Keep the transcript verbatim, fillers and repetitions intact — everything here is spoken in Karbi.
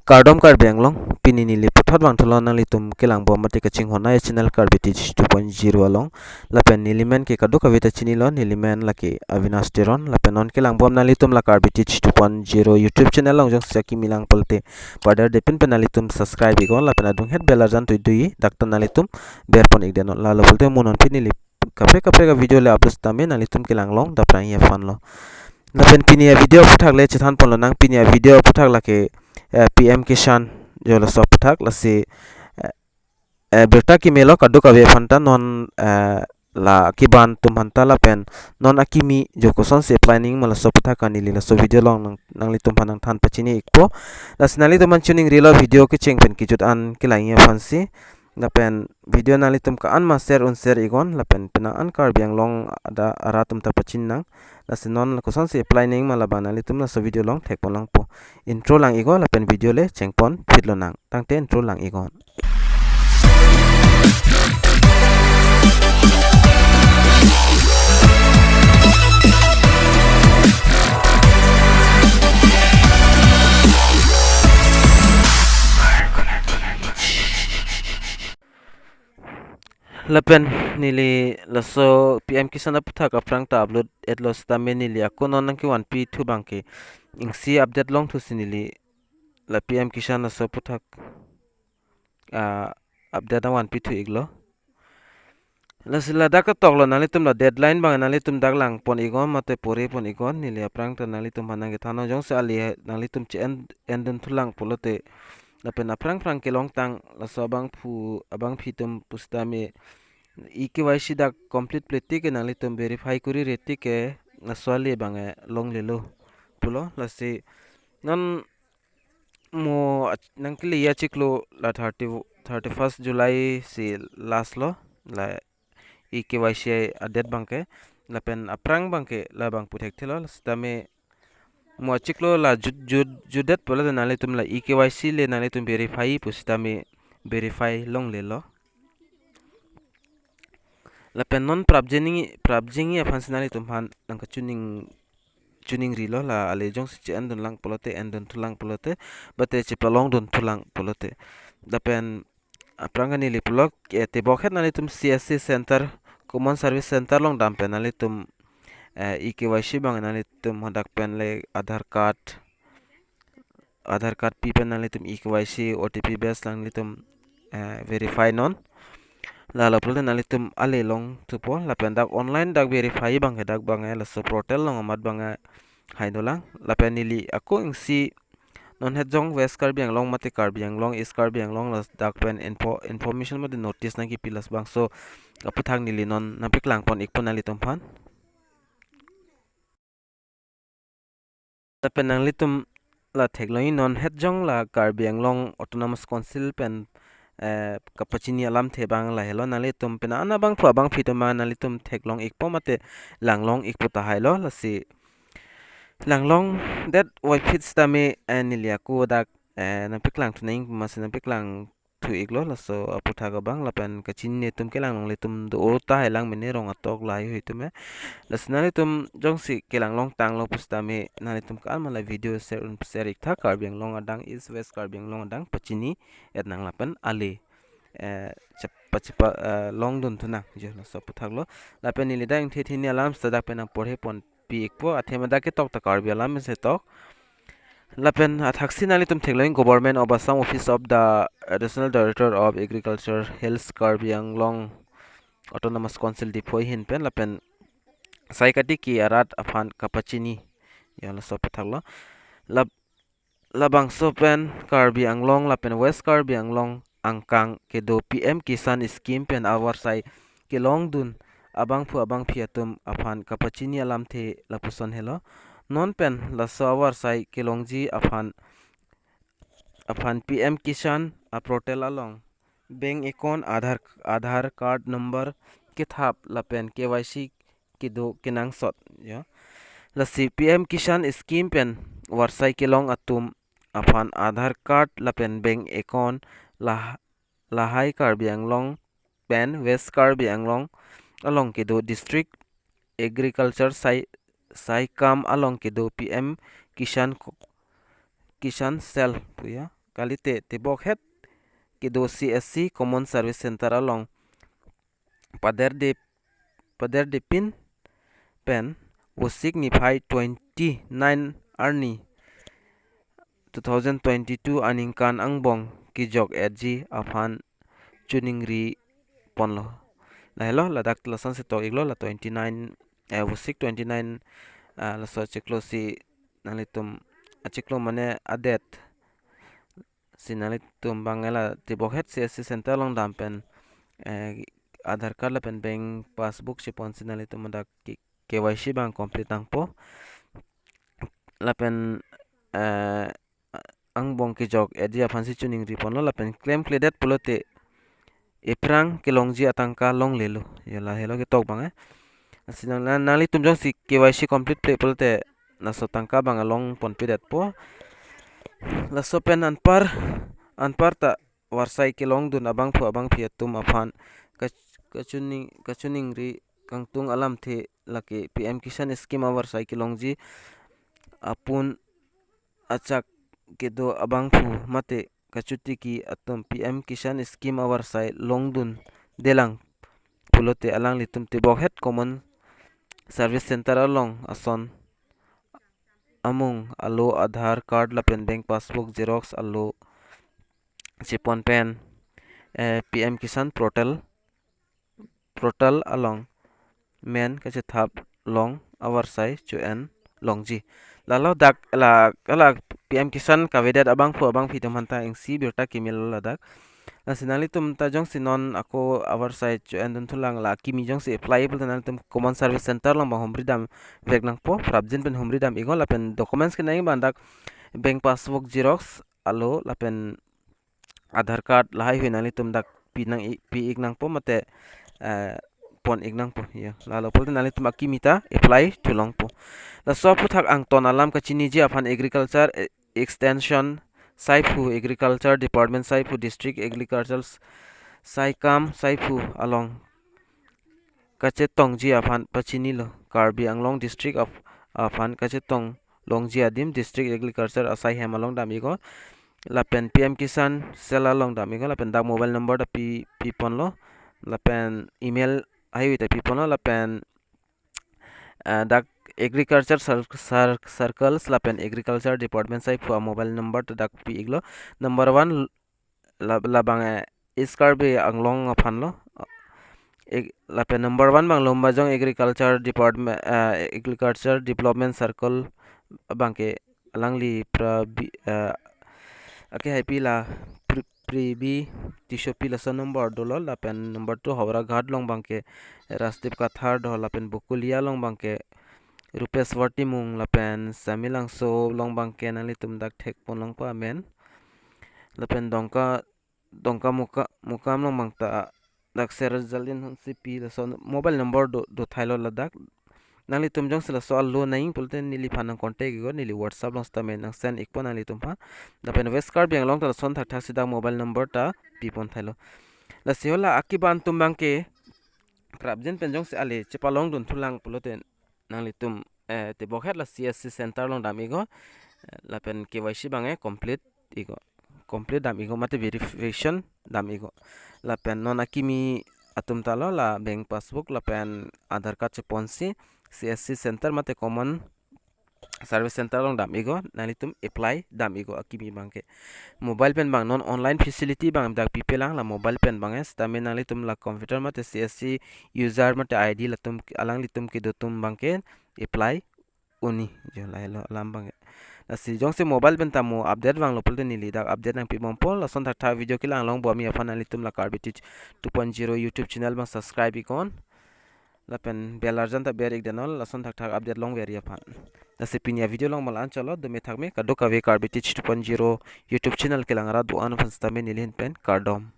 Kardom Karbi Anglong, pini neli puthot vangthulo nanglitum kelangbom mate kachinghon ai channel Karbi Teach two point zero along. Lapen neli men ke kadokave ta chinilo, neli men lake Avinash Teron, lapen non kelangbom nanglitum la Karbi Teach two point zero YouTube channel along jongsi akimi lang pulote padar depin pen nanglitum subscribe iknon, lapen adunghet bell arjan tuidui dakta nanglitum berpon ikdetnon. Lalo pulote mo non pini neli kaprek kaprek a video le upload tame nanglitum kelang long daprang aphan lo. Lapen pini a video aphuthak le chethan ponlonang, pini a video aphuthak lake, eh, P M Kisan jo laso aphuthak, lasi, eh, eh, birta kimelo kadokave aphan ta, non, eh, la kevan atum aphan ta lapen non akimi jo kosonsi apply nangji ma laso aphuthak neli laso video along nang, nanglitum aphan nangthan pachini ikpo. Lasi nanglitum aphan choningrilo video kecheng pen kejut an kelang aphansi. Lapen video nanglitum ko-an ma share un share iknon, lapen penang an Karbi Anglong ada arat atum ta pachinang. Lasi non la kosonsi apply nangji ma labang nanglitum laso video along thek ponlongpo. Intro lang iknon lapen video le chengpon phitlonang. Tangte intro lang iknon. Lapen neli laso P M Kisan aphuthak aphrang ta upload etlo sitame neli ako non nangkevanpi thu abangke isi update longthusi neli la P M Kisan laso aphuthak, ah, update nangvanpi thu iklo. Lasi ladak ketoklo, nanglitum la deadline abang nanglitum dak lang pon iknon mate pore pon iknon, neli aphrang ta nanglitum aphan nangkethanlo, jongsi ale nanglitum che-en, endun thulang pulote lapen aphrang aphrang kelongtang laso abangphu abangphi atum pusitame E K Y C dak complete plete ke nanglitum verify kurire tik ke laso ale abang, eh, longlelo pulo. Lasi non mo ach-, nangkele achiklo la thirty, thirty-first July si last lo la E K Y C a-date abangke, lapen aphrang abangke labang pu thekthelo, sitame mo achiklo la jut, jut, jutdet pulote nanglitum la E K Y C le nanglitum verify pusitame verify longlelo. Lapen non prapjin nangji, prapjin nangji aphansi nanglitum aphan nangkachoning, choningrilo, la ale jongsi che-endun lang pulote, endun thulang pulote, mate chepalongdun thulang pulote. Lapen aphrang ke neli pulo, eh, tebok het nanglitum C S C center, Common Service Center along dam pen nanglitum, eh, E K Y C abang nanglitum hadak pen le Aadhaar card, Aadhaar card pi pen nanglitum E K Y C O T P base nanglitum, eh, verify non. Lalo pulote nanglitum ale longthupo, lapen dak online dak verify abangke dak abang, eh, laso portal along amat abang, eh, haidolang. Lapen neli ako isi non het jong West Karbi Anglong mate Karbi Anglong, East Karbi Anglong ladak pen info, information mate notice nangkepi, labangso aphuthak neli non nangpaklang pon ikpo nanglitum aphan. Lapen nanglitum la theklongji, non het jong la Karbi Anglong Autonomous Council pen, eh, kapachini alamthe abang lahelo, nanglitum penang an abangphu abangphi atum ma nanglitum theklong ikpo mate langlong ikpo tahailo, lasi langlongdet voiphit sitame, eh, neli ako dak, eh, nangpaklang thu nangji ma si nangpaklang thu iklo laso aphuthak abang, lapen kachinine atum kelang longle atum do tahai lang mene rong atok lahai hui atum, eh. Lasi nanglitum jongsi kelang longtanglo pusitame nanglitum ko-an ma la video share un share iktha, Karbi Anglong adang, East West Karbi Anglong adang pachini etnang lapen ale, eh, chep-, pachepa, eh, longdun thunang jo laso aphuthaklo. Lapen neli dak ingthe thini alam seta dak pen nangporhe ponpi ikpo, athema dak ketok ta Karbi alam si tok. Lapen athaksi nanglitum theklong, Government of Assam, Office of the Additional Director of Agriculture, Hills Karbi Anglong Autonomous Council Diphu ahin pen lapen sai katiki arat aphan kapachini, jo laso aphuthaklo. Lab-, labangso pen Karbi Anglong lapen West Karbi Anglong angkang kedo P M Kisan scheme pen avarsai kelongdun abangphu abangphi atum aphan kapachini alamthe lapuson helo. Non pen laso avarsai kelongji aphan, aphan P M Kisan a-portal along bank account, Aadhaar, Aadhaar card number kethap lapen K Y C kedo kenangsot, jo. Lasi P M Kisan scheme pen varsai kelong atum aphan Aadhaar card lapen bank account lah-, lahai Karbi Anglong pen West Karbi Anglong along kedo District Agriculture sai, saikam along kedo P M Kisan ko-, Kisan Cell pu, jo. kalite tebokhet kedo C S C Common Service Center along paderde paderdepin pen Vosik niphai twenty-nine arni two thousand twenty-two aningkan angbong kejok-etji aphan choningri ponlo. Lahelo, ladak lason si tok-iklo, la twenty-nine, eh, Vosik twenty-nine, ah, laso achiklo si nanglitum, achiklo mane adet si nanglitum abang la tebokhet C S C center along dam pen, eh, Aadhaar card lapen bank passbook chepon si nanglitum dak K-, K Y C abang complete nangpo. Lapen, eh, angbong kejok-etji aphan si choningri ponlo, lapen klemkledet pulote ephrang kelongji atangka longlelo. Ya lahelo ketok abang, eh. Lasi nang, nang, nanglitum jongsi K Y C complete-ple pulote laso tangka abang along ponpedetpo. Laso pen anpar, anparta varsai kelongdun abangphu abangphi atum aphan kach-, kachoning, kachoningri kangtung alamthe lake P M Kisan scheme avarsai kelongji apun achak kedo abangphu mate kachotiki atum P M Kisan scheme avarsai longdundelang pulote alanglitum tebokhet Common Service Center along ason amung alo Aadhaar card lapen bank passbook xerox alo chepon pen, eh, P M Kisan portal, portal along men kachethap long avarsai cho-en longji. Lalo dak la, la P M Kisan kavedet abangphu abangphi atum aphanta isi birta kimilo ladak. Lasi nanglitum ta jongsi non ako avarsai cho-endun thulang, la akimi jongsi apply pulote nanglitum Common Service Center along abang humri damvek nangpo, prapjin pen humri dam-iknon, lapen documents kenangji abang dak bank passbook xerox alo lapen Aadhaar card lahai hui nanglitum dak pinang i-, pi-ik nangpo mate, eh, pon-ik nangpo. Ya, lalo pulote nanglitum akimi ta apply thulongpo. Laso aphuthak angton alam kachiniji aphan agriculture, eh, extension saiphu, agriculture department saiphu, district agriculture saikam saiphu along kachetongji aphan pachinilo. Karbi Anglong district ap-, aphan kachetong longji adim district agriculture asai hem along dam-iknon. Lapen P M Kisan cell along dam-iknon. Lapen dak mobile number ta pi, piponlo. Lapen email I D ta piponlo. Lapen, eh, dak agriculture cir-, cir-, circles lapen agriculture department saiphu a-mobile number ta dak pi-iklo. Number one la, labang, eh, East Karbi Anglong aphanlo. Eh, lapen number one abang Lumbajong Agriculture Department, eh, Agriculture Development Circle abangke alangli Prabi-, eh, ake haipi la Pri-, Pribi Tissopi laso number dolo, lapen number two Howraghat along abangke Rajdeep Kathar do, lapen Bokolia along abangke Rupeshwar Timung, lapen Samelangso along abangke nanglitum dak thekponlongpo amen. Lapen Dongka, Dongkamukam, Mukam along abang ta dak Sir Jaldin Hansepi laso mobile number do, do thailo ladak. Nanglitum jongsi laso alo nangji pulote neliphan nang contact-iknon, neli WhatsApp along sitame nang send-ikpo nanglitum aphan. Lapen West Karbi Anglong ta lason thakthak si dak mobile number ta pipon thailo. Lasi hala akiban atum abangke prapjin pen jongsi ale chepalongdun thulang pulote nanglitum, eh, tebokhet la C S C center along dam-iknon, eh, lapen K Y C abang, eh, complete-iknon. Complete dam-iknon mate verification dam-iknon. Lapen non akimi atum talo la bank passbook lapen Aadhaar card cheponsi C S C center mate Common Service Center along dam-iknon, nanglitum apply dam-iknon akimi abangke. Mobile pen abang non online facility abang dak pipelang, la mobile pen abang, eh, sitame nanglitum la computer mate C S C user mate I D latum alanglitum kedo atum abangke apply un-e, jo lahelo alam abang. Lasi jongsi mobile pen ta mo update vanglo pulote neli dak update nangpibompo. Lason thakthak video kelang longbom aphan nanglitum la Karbi Tech two point zero YouTube channel abang subscribe-iknon. Lapen bell arjan ta ber-ikdetnon, lason thakthak update longver aphan. Lasi pini a-video along ma la-an chotlo, dome thakme, kadokave Karbi Tech two point zero YouTube channel kelang arat do-an aphan sitame neli ahin pen kardom.